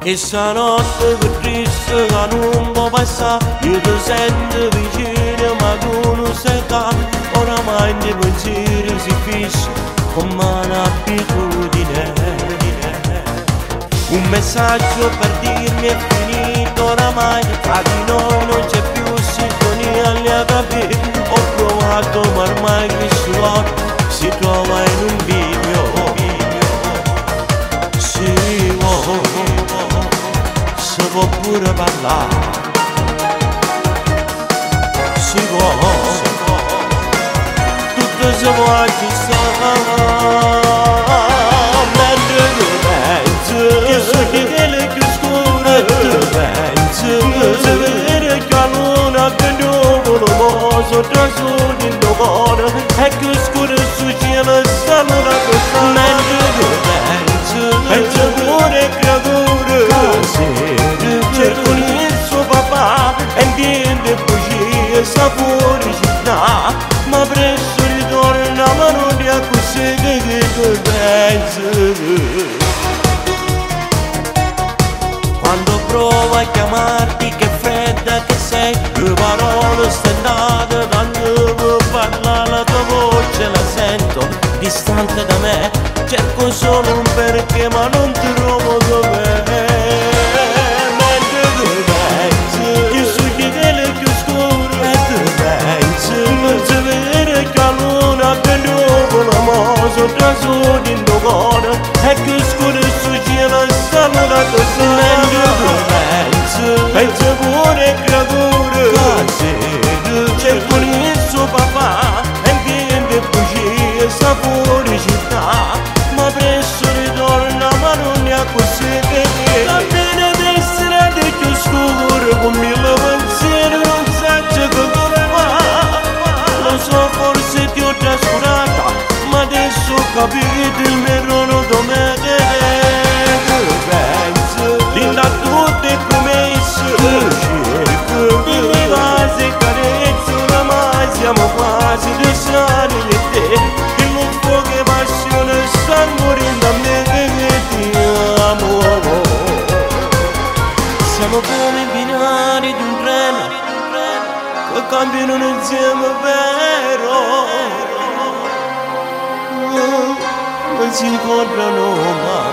Chesta notte che triste che non può passare, io ti sento vicino ma tu non sei qua. Oramai nei pensieri si fissa come un'abitudine. Un messaggio per dirmi è finito oramai, tra di noi non c'è più sintonia, li ha capito. Ho provato ma ormai questo cuore si trova in un bivio. Si può, si può pure parlare, si può, tutto si può aggiustare. Mentre tu pensi che so che più scuro, tu pensi se vede che la luna che nuvolo mo sotto su di cuore e che scuro su cielo sta luna che sta. Mentre tu pensi, pensa pure creatura, cerco il suo papà e niente bugie sta fuori città, ma presto ritorna, ma non è così che tu pensi. Quando provo a chiamarti che fredda che sei, le parole stentate tanto per parlare, la tua voce la sento distante da me, cerco solo un perché ma non trovo dov'è. Mentre tu pensi che su chiedere più scuro, e tu pensi non si vede che la luna che nuvola mo sotto su di cuore e che scuro su cielo sta luna che sta. Mentre tu pensi, pensa pure creatura, cerco il suo papà e niente bugie sta fuori città, ma presto ritorna ma non è così che la pena d'essere di più scuro con mille pensieri non sai che come va. Lo so forse ti ho trascurata, ma adesso ho capito il mio errore dov'è. Tu pensi, linda tutte promesse, cerco mille cose e carezze, oramai siamo quasi due strani di te, il lupo che passione sta morendo a me che ti amo. Siamo come i binari di un treno che cambiano insieme, vero? Non si incontrano mai.